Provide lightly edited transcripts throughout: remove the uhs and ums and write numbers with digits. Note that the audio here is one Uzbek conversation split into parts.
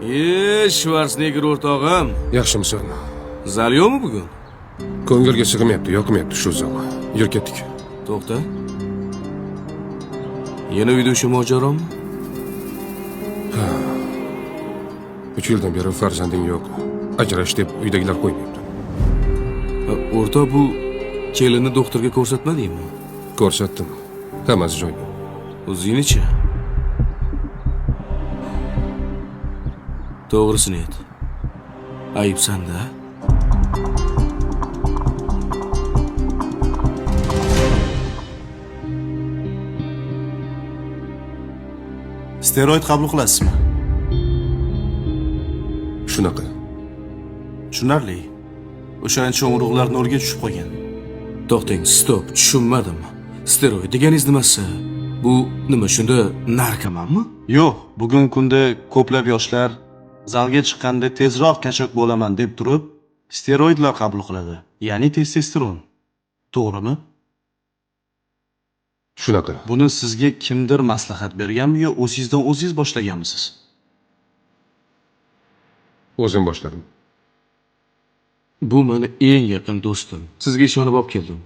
E, Shvarsenegger o'rtog'im. Yaxshimisan? Zal yo'qmi bugun? Ko'ngilga sig'mayapti, yoqmayapti shu zal. Yur ketdik. To'xta. Yana uyda o'sha mojaromi? 3 yildan beri farzanding yo'q. Ajrash deb uydagilar qo'ymayapti. O'rtoq, bu kelinni doktorga ko'rsatmadingmi? Ko'rsatdim. Hammasi joyida. O'zingnichi? To'g'risini ayt. Ayb sanda. Steroid qabul qilasizmi? Shunaqa. Tushunarli. O'shancha urug'lar nolga tushib qolgan. To'xtang, stop, tushunmadim. Steroid deganingiz nimasi? Bu nima shunda narkomanmi? Yo'q, bugungi kunda ko'plab yoshlar zalga chiqqanda tezroq kachok bo'laman deb turib, steroidlar qabul qiladi, ya'ni testosteron. To'g'rimi? Shunaqa. Buni sizga kimdir maslahat berganmi yo o'zingizdan o'zingiz boshlaganmisiz? O'zim boshladim. Bu meni eng yaqin do'stim. Sizga ishonib olib keldim.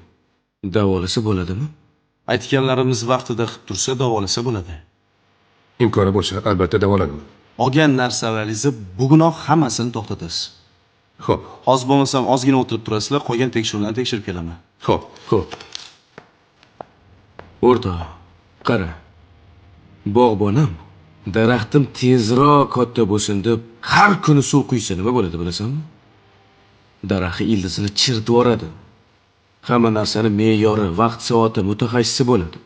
Davolasa bo'ladimi? Aytganlarimiz vaqtida qilib tursa davolasa bo'ladi. Imkoni bo'lsa albatta davolanaman. Olgan narsalaringizni bugunoq hammasini to'xtatasiz. Xo'p. Hozir bo'lmasam ozgina o'tirib turasizlar, qolgan tekshiruvlarni tekshirib kelaman. Xo'p. Xo'p. O'rtoq, qara. Bog'bonim daraxtim tezroq katta bo'lsin deb har kuni suv quysa nima bo'ladi bilasanmi? Daraxti ildizini chiritib yuboradi. Hamma narsani me'yori, vaqt soati mutaxassisi bo'ladi.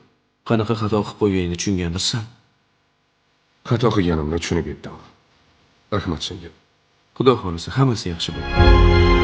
Qanaqa xato qilib qo'yganingni tushungandirsan? Xato qilganimni tushunib yetdim. Rahmat senga. Xudo xohlasa hammasi yaxshi bo'ladi.